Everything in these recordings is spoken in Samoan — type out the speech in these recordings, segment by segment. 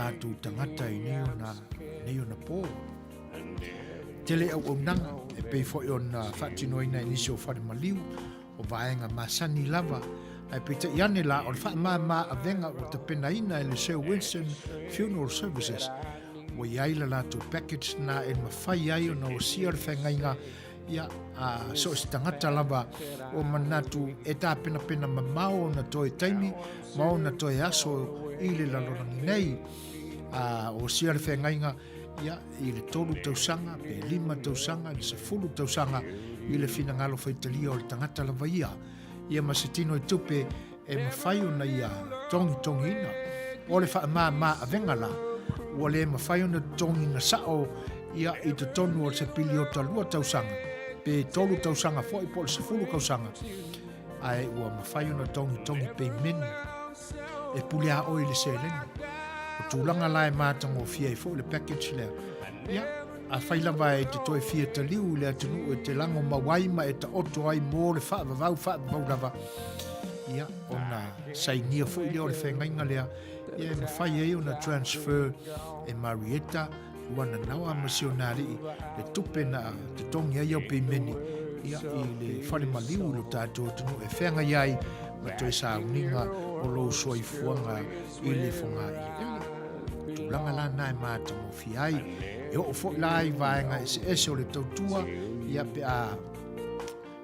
tatou tagata i nei ona, nei ona pō. Tele auaunaga e pei foi ona faatinoina i nisi o fale maliu o vaega masani lava, ae peitai ane la o le faamama avega ua tapenaina e le Sir Winston Funeral Services ua i ai le latou package na e mafai ai ona osia le feagaiga ia a so o se tagata lava ua manatu e tapenapena mamao ona toe taimi ma ona toe aso i le lalolagi nei. A osia le feagaiga ia, i le 3 tausaga, pe 5 tausaga, i le 10 tausaga, i le finagalo faitalia o le tagata lava ia, ia ma se tino i tupe e mafai ona ia togitogiina. O le faamama avega la, ua le mafai ona totogiina sao ia i totonu o se piliota 2 tausaga, pe 3 tausaga foi po o le 10 tausaga, ae ua mafai ona togitogi peimeni e pule a oe i le seleni. O tulaga la e matagofie ai foi le package lea. Ia, afai lava e te toe fia taliu i le atunuu e te lago mau ai ma e taoto ai mo le faavavau faavavau lava, ia, ona sainia foi lea o le feagaiga lea, ia e mafai ai ona transfer e Marietta Luana Naoa ma si ona alii le tupe na totogi ai au peimeni ia i le fale maliu i lo tatou atunuu e feagai ai ma toe sauniga o lou soifuaga i le fogaeleele. O tulaga la na e matagofie ai e oo foi la i vaega eseese o le tautua ia pe a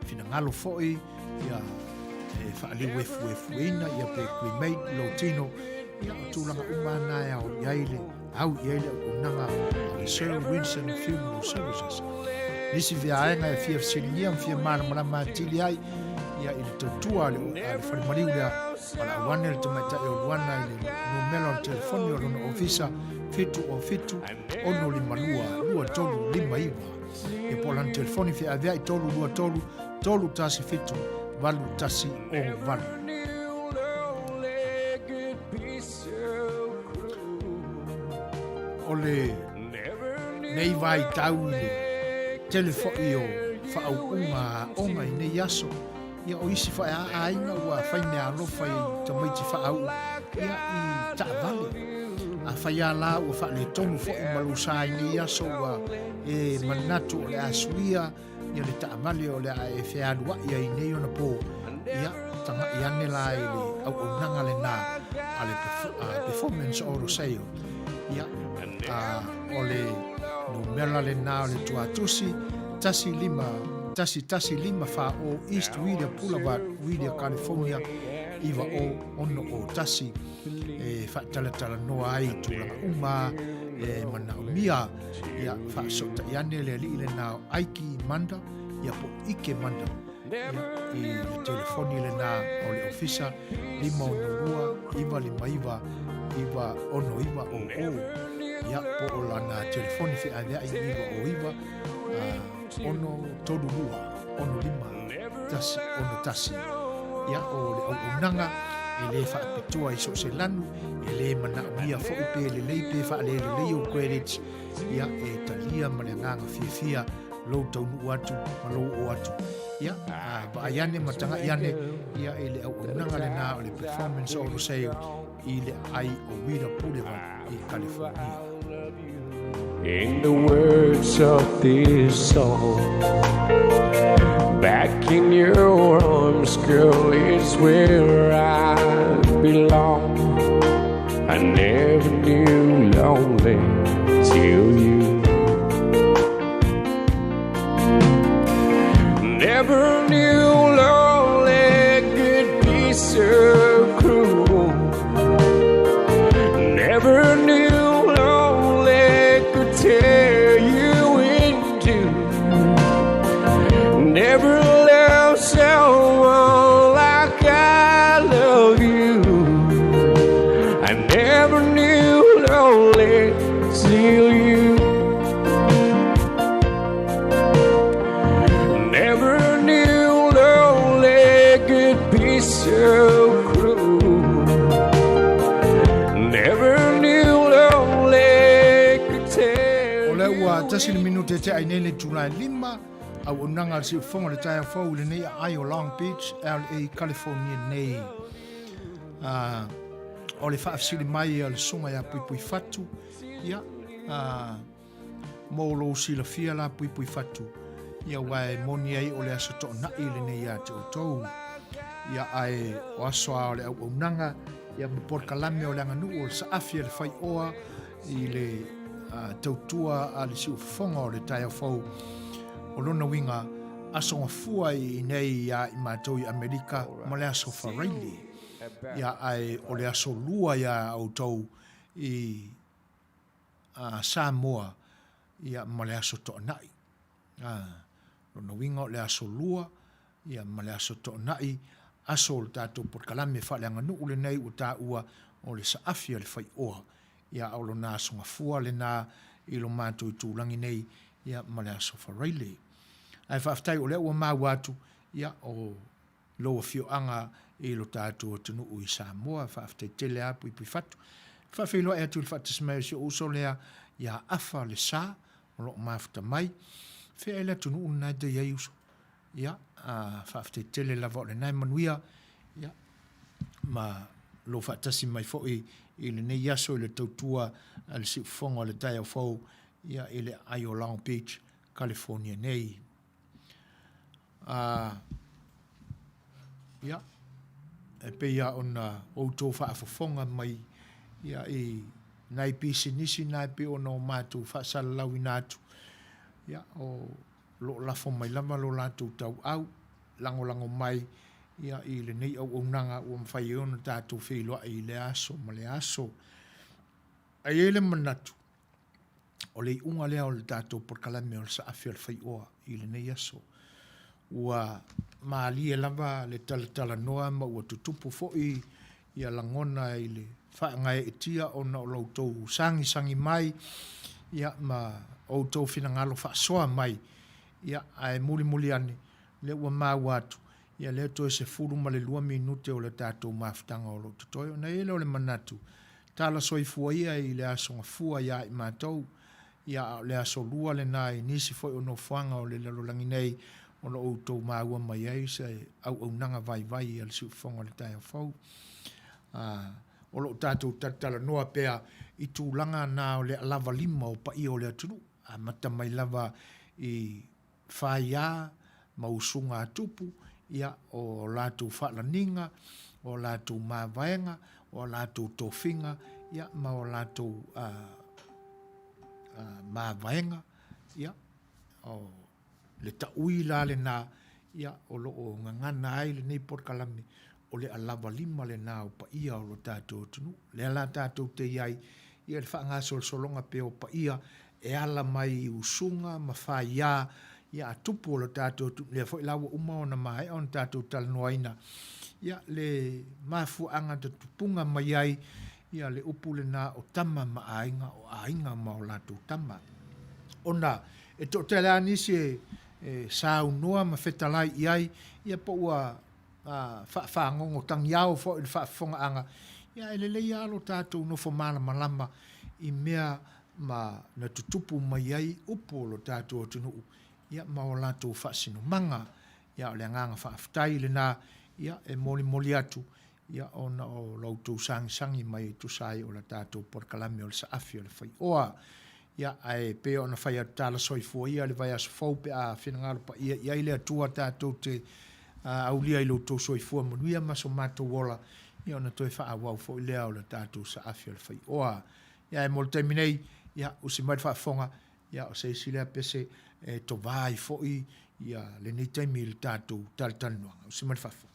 finagalo foi ia e faaliuefuefueina ia pe cremate lou tino ia o tulaga uma na e ao i ai le au i ai le auaunaga a le Sir Winston Funeral Services. Nisi vaega e fia fesiligia ma fia malamalama atili ai ia i le tautua a le, a le fale maliu lea valaau ane le tamaitai o Luana i le numera o le telefoni o lona ofisa 707 652 2359 ia po o lana telefoni feaveai 323 317 818. O le nei vaitau i le tele foi o faauuga aoga i nei aso, ia o isi foi a aiga ua fai meaalofa i tamaiti faauu ia i taavale. Afai lava la ua faaletonu foi ma lou sa i nei aso ua e manatu o le a suia ia le taavale o le a e fealuai ai nei ona pō, ia, taga'i ane la i le auaunaga lenā a le Performance Auto Sale. Ia, a, o le numera lenā o le tuatusi, 15 1154 o East Whittier Boulevard, Whittier, California, 90601 e faatalatalanoa ai i tulaga uma e manaomia. Ia, faasootai ane le alii lenā o Aiki Manda, ia po Ike Manda, ia, i le telefoni lenā o le ofisa 562 959 969 00. Ia, po o lana telefoni feaveai 909 632 65 161. Ia, o le auaunaga e le faapitoa i so o se lanu, e le manaomia foi pe lelei pe faalelelei ou credits, ia, e talia ma le agaga fiafia lou taunuu atu ma lou oo atu. Ia, a vaai ane ma taga'i ane, ia, i le auaunaga lenā o le Performance Auto Sale i le aai o Wheeler Boulevard i California. In the words of this song, back in your arms, girl, is where I belong. I never knew lonely till you. Never knew lonely could be so cruel. Never knew lonely could tear you in two. Never loved someone like I love you. I never knew lonely till you. Never knew lonely could be so cruel. Never knew lonely could tear O lea ua tasi le minute e tea ai nei le itula e lima, auaunaga a le siufofoga o le taeao fou i lenei aai o Long Beach, LA, California nei. O le faafesili mai a le Susuga ia Puipuifatu, ia, mo lou silafia la Puipuifatu, ia aua e moni ai o le Aso Toonai lenei ia te outou. Ia ae o aso a o le auaunaga, ia ma polokalame o le aganuu o le saafi a le faioa i le tautua a le siufofoga o le taeao fou. O lona uiga, Aso Gafua i inei ia i matou i Amerika ma le Aso Faraile. Ia ae o le Aso Lua ia outou i Samoa ia ma le Aso Toonai. Lona uiga o le Aso Lua ia ma le Aso Toonai, aso o le tatou polokalame faaleaganuu lenei ua taua o le saafi a le faioa. Ia a o lona Aso Gafua lena i lo matou itulagi nei ia ma le Aso Faraile. Ae faafetai o lea ua maua atu ia o lou afioaga i lo tatou atunuu i Samoa. Faafetai tele lava Puipuifatu. Faafeiloai atu i le faatasi mai o si ou uso lea ia Afa Lesa o lo o mafuta mai. Fea ea le atunuu lena e te i ai uso? Ia, faafetai tele lava o lena e manuia ia, ma lou faatasi mai foi i lenei aso i le tautua a le siufofoga o le taeao fou ia, i le aai o Long Beach, California nei. Ia, e pei lava ona outou faafofoga mai ia, i nai pisinisi na e pei ona o matou faasalalauina atu, ia, o lo o lafo mai lava lo latou tauau, lagolago mai ia, i lenei auaunaga ua mafai ai ona tatou feiloai i lea aso ma lea aso. Ae i ai le manatu, o le iuga lea o le tatou polokalame o le Saafi o le Faioa i lenei aso. Ua malie lava le talatalanoa ma ua tutupu foi ia lagona i le faagaeetia ona o lo outou sagisagi mai ia ma outou finagalo faasoa mai. Ia, ae mulimuli ane, lea ua maua atu, ia lea toe 12 minute o le tatou mafutaga o lo o totoe. Ona i ai lea o le manatu, Tala soifua ia i le Aso Gafua ia i matou, ia a o le Aso Lua lena i nisi foi o nofoaga o le lalolagi nei o lo o outou maua mai ai se auaunaga vaivai a le siufofoga o le taeao fou. A, o lo o tatou talatalanoa pea i tulaga na o le alava lima o paia o le atunuu, amata mai lava i Faia ma usuga a tupu, ia, o latou faalaniga, o latou mavaega, o latou tofiga, ia, ma o latou mavaega, ia, o le taui la lena, ia, o lo o gagana ai lenei polokalame, o le alava lima lena o paia o lo tatou atunuu. Lea la tatou te i ai i le faagasolosologa pea o paia e ala mai i usuga ma faia ia a tupu o lo tatou atunuu. Lea foi la ua uma ona maea ona tatou talanoaina ia le mafuaaga na tupuga mai ai ia le upu lena o tama ma aiga, o aiga ma o latou tama. Ona e toatele lava nisi e saunoa ma fetalai i ai ia po ua faafagogo tagiao foi i le faafofogaaga, ia e lelei lava lo tatou nofo malamalama i mea ma na tutupu mai ai upu o lo tatou atunuu ia ma o latou faasinomaga. Ia o le agaga faafetai lena ia e molimoli atu ia ona o la outou sagisagi mai e tusa ai o la tatou polokalame o le Saafi o le Faioa. Ia, ae pei ona fai atu tala soifua ia le vaiaso fou pe a finagalo paia i ai le Atua tatou te aulia i lo outou soifua manuia ma so matou ola, ia ona toe faaauau foi lea o le tatou saafi o le faioa. Ia, ae mo le taimi nei, ia, usi mai le faafofoga, ia, o se isi lea pese e tovā ai foi ia lenei taimi i le tatou talatalanoaga. Usi mai le faafofoga.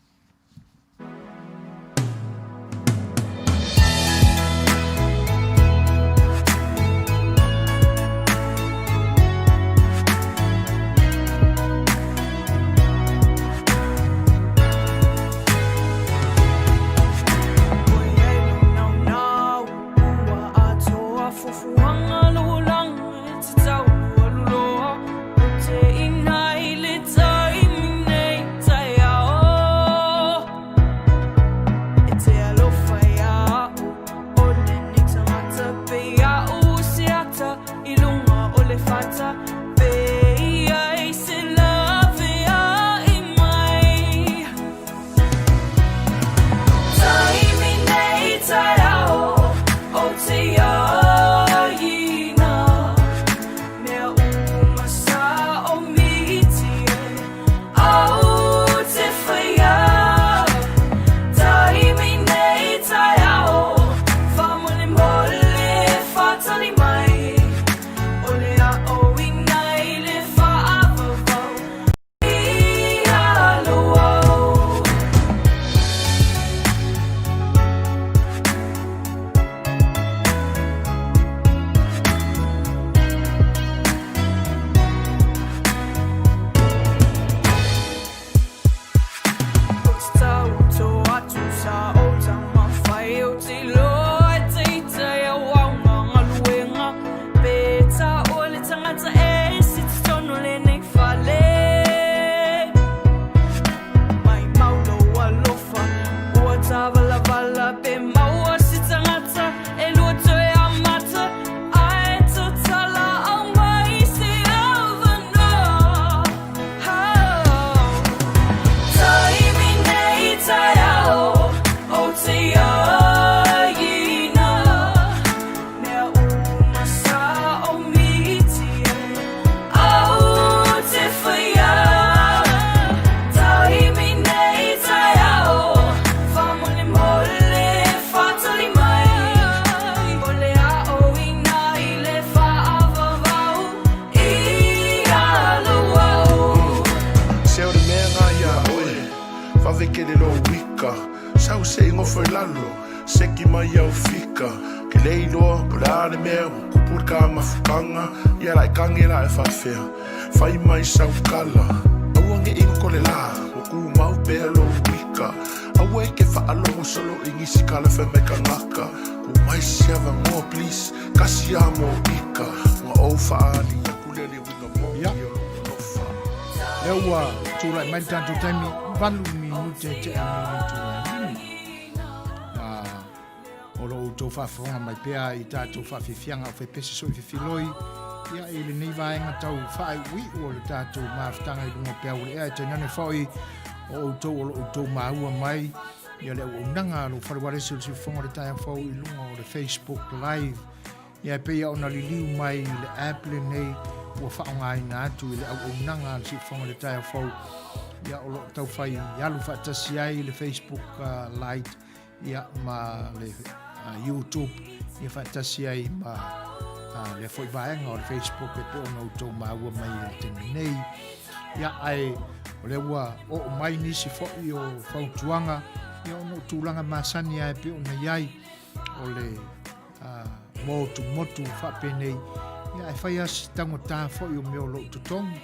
Sau se i nofo i lalo, seki mai au fika. Ke le iloa po o le a le mea ua kupu le ka mafutaga. Ia la e kage la e faafea, fai mai sau kala. Aua ne i goto le la, ua tumau pea lou ika. Aua e ke faalogo solo i nisi kala fai mai kanaka. Tuu mai se avanoa please, kasi a mo ika. Ona ou faaali atu lea le uiga moni Ia. o lou alofa. Lea ua tulai mai le tatou taimi, 8 minute tea mai le itula e 5. Ah, o lo outou faafofoga mai pea i tatou faafiafiaga o Fepese Soi Fefiloi, ia i lenei vaega tau faaiuiu o le tatou mafutaga i luga o peau o le ea, e tainane foi o outou o lo outou maua mai ia le auaunaga a lou fale ualesi o le Siufofoga o le Taeao Fou i luga o le Facebook Live. Ia e pei ona liliu mai i le app lenei ua faaaogaina atu i le auaunaga a le Siufofoga o le Taeao Fou, ia o lo o taufai alu faatasi ai le Facebook Lite ia ma le YouTube ia faatasi ai ma lea foi vaega o le Facebook e pei ona outou maua mai i le taimi nei. Ia ae o lea ua oo mai nisi foi o fautuaga ia ona o tulaga masani lava e pei ona i ai o le motumotu faapenei, ia ae fai lava si taugata foi o mea o lo o totogi.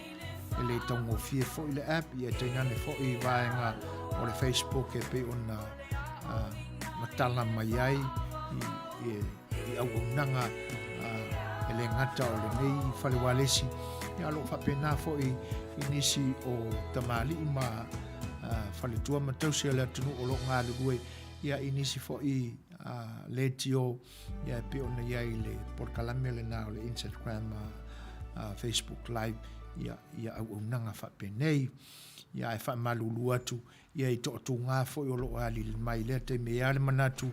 E le taugofie foi le app, ia tainane foi vaega o le Facebook e pei ona matala mai ai i, i, i auaunaga e le gata o lenei fale ualesi, ia o lo o faapena foi i nisi o tamalii ma faletua ma tausi a le atunuu o lo o galulue ia i nisi foi leitio ia e pei ona i ai le polokalame lena o le Instagram Facebook Live ia ia auaunaga faapenei. Ia ae faamalulu atu ia i toatuga foi o lo o alili mai i lea taimi. E i ai le manatu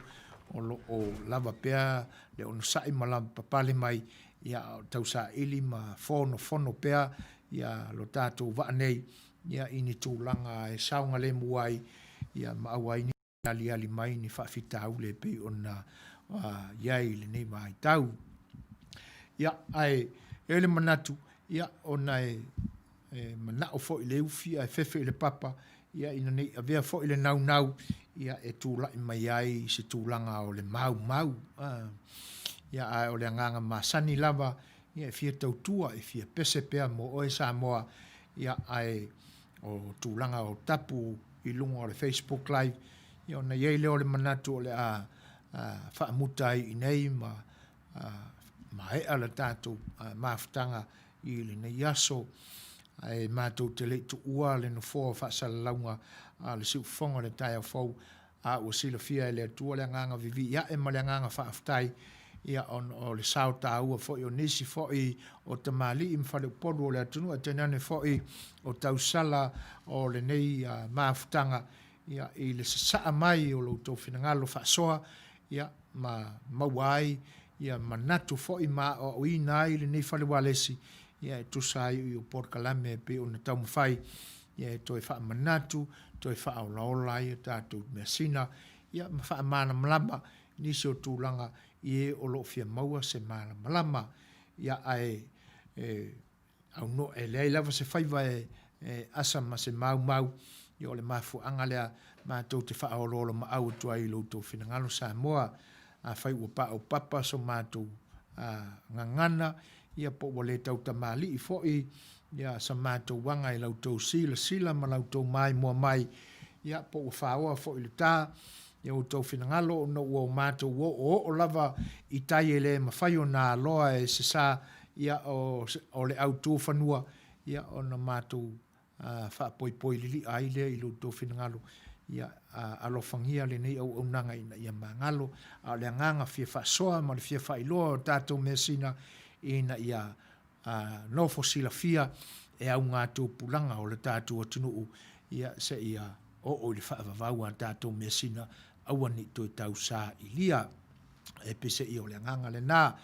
o lo o lava pea le onosai ma lavapapale mai ia a o tausaili ma fonofono pea ia lo tatou vaa nei ia i ni tulaga e saogalemu ai ia ma aua ai ne i aliali mai ni faafitauli e pei ona i ai i lenei vaitau. Ia, ae e i ai le manatu, ia, ona e e manao foi le ufi ae fefe i le papa, ia ina ne i avea foi le naunau, ia e tulai mai ai i se tulaga o le maumau. Ia, ae o le agaga masani lava, ia e fia tautua, e fia pese pea mo oe Samoa, ia ae o tulaga o tapu i luga o le Facebook Live, ia ona i ai lea o le manatu o le a faamuta ai i inei ma maea le tatou mafutaga i lenei aso. Ae matou te le i tuua le nofoa o faasalalauga a le Siufofoga o le Taeao Fou, a ua silafia e le Atua le agaga vivii ae ma le agaga faafetai, ia, ona o le sao taua foi o nisi foi o tamalii ma faleupolu o le atunuu, ae tainane foi o tausala o lenei mafutaga, ia, i le sasaa mai o lo outou finagalo faasoa, ia, ma maua ai ia manatu foi ma aoaoina ai lenei fale ualesi, ia, e tusa ai i o polokalame e pei ona taumafai, ia, e toe faamanatu, toe faaolaola ai a tatou measina, ia, ma faamalamalama nisi o tulaga i e o lo o fia maua se malamalama. Ia, ae e aunoa, e leai lava se faiva e asa ma se maumau, ia o le mafuaaga lea matou te faaoloolomaau atu ai i lo outou finagalo Samoa. Afai ua paopapa so matou gagana, ia po ua le tautamalii foi ia sa matou aga i la outou silasila ma la outou maimoa mai, ia po ua faoa foi le ta i outou finagalo ona ua o matou oooo lava i tai e le mafai ona aloa e se sa ia o le au tu fanua, ia ona matou faapoipoi lili'a ai lea i lo outou finagalo, ia alofagia lenei auaunaga ina ia magalo, a o le agaga fia faasoa ma le fia faailoa o tatou measina ina ia nofo silafia e augatupulaga o le tatou atunuu, ia seia oo i le faavavau a tatou measina, aua ne i toe tausailia. E peiseai o le agaga lena.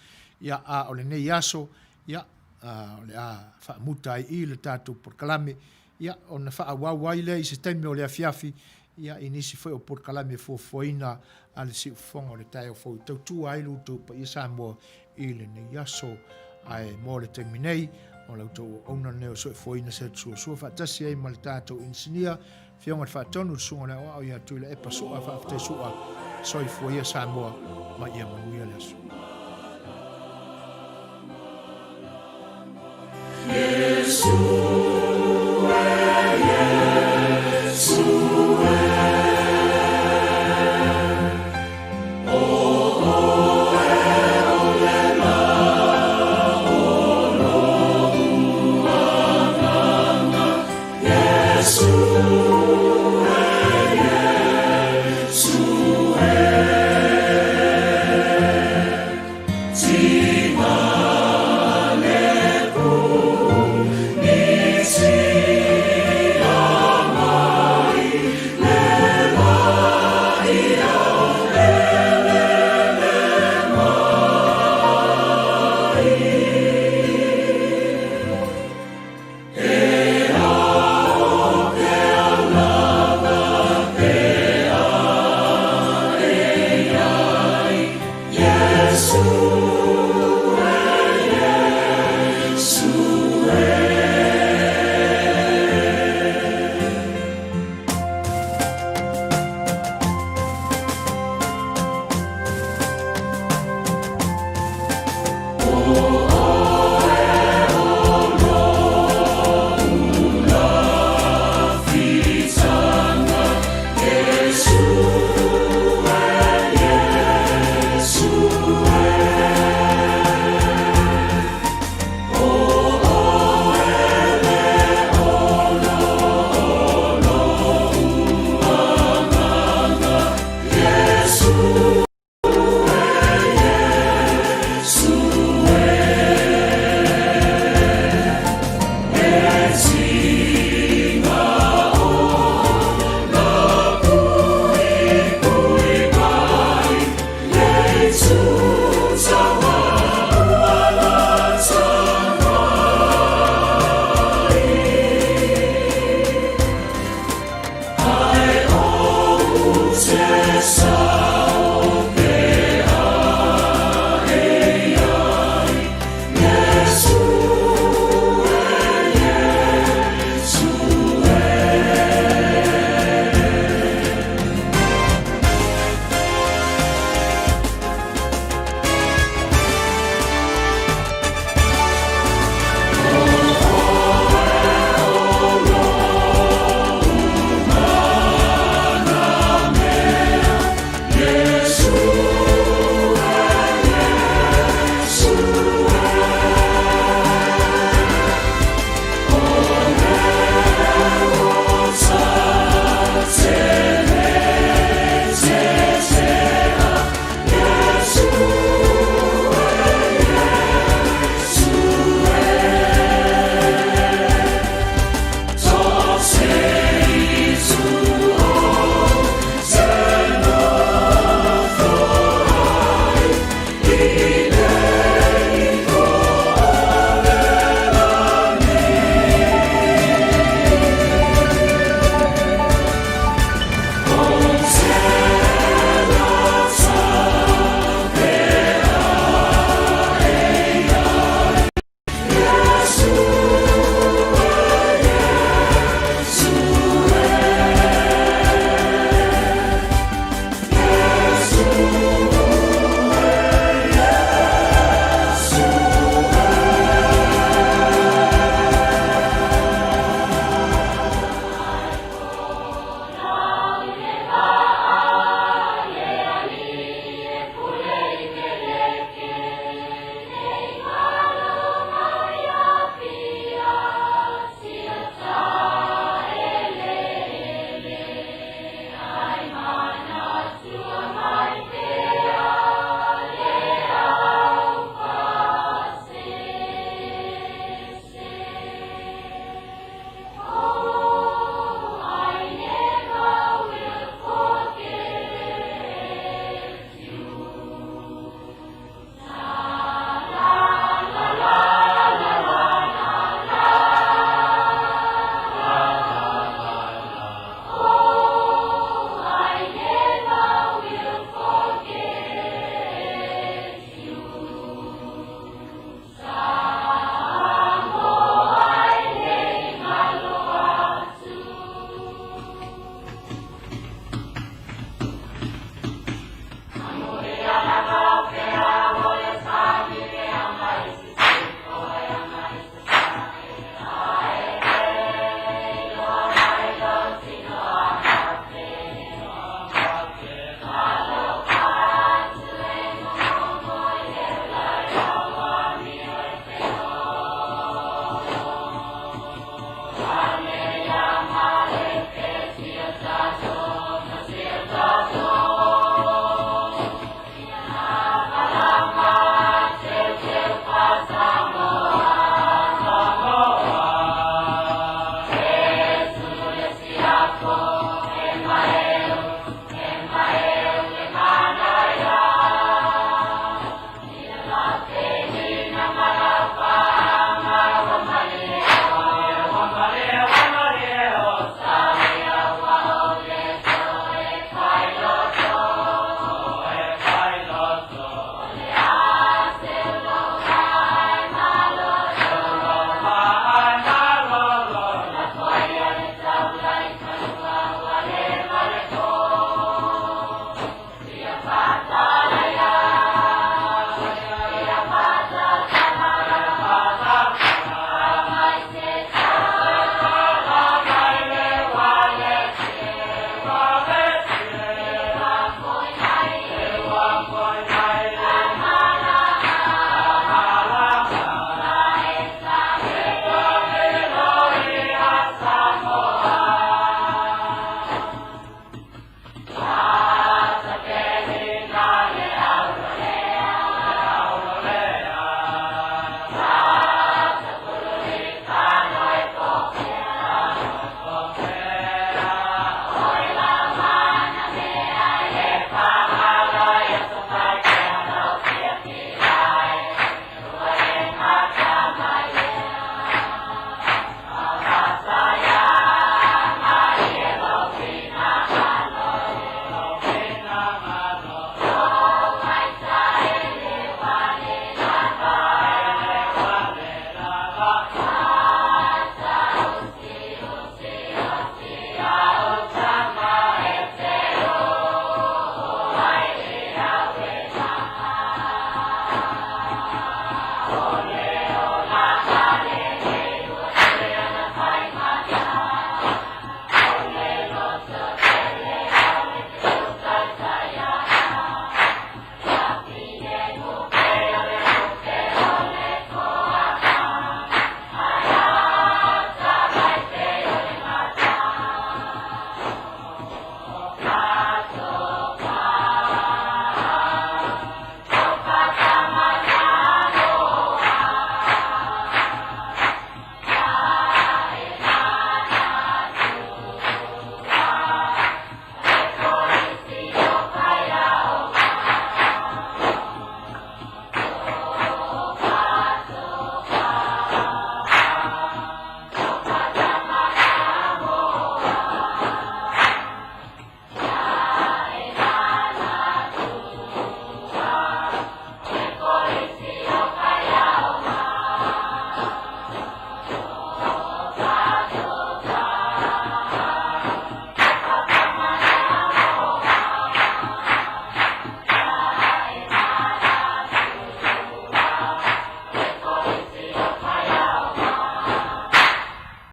Ia, a o lenei aso, ia, o le a faamuta ai i le tatou polokalame, ia, ona faaauau ai lea i se taimi o le afiafi, ia, i nisi foi o polokalame fuafuaina a le Siufofoga o le Taeao Fou e tautua ai lo outou paia Samoa i lenei aso. Ae mo le taimi nei, O la outou auauna lenei o soifuaina se atu suasua faatasi ai ma le tatou inisinia, Afioga i le Faatonu, le Susuga o le Aoao ia Tuilaepa Su'a, faafetai Su'a, soifua ia Samoa ma ia manuia le aso.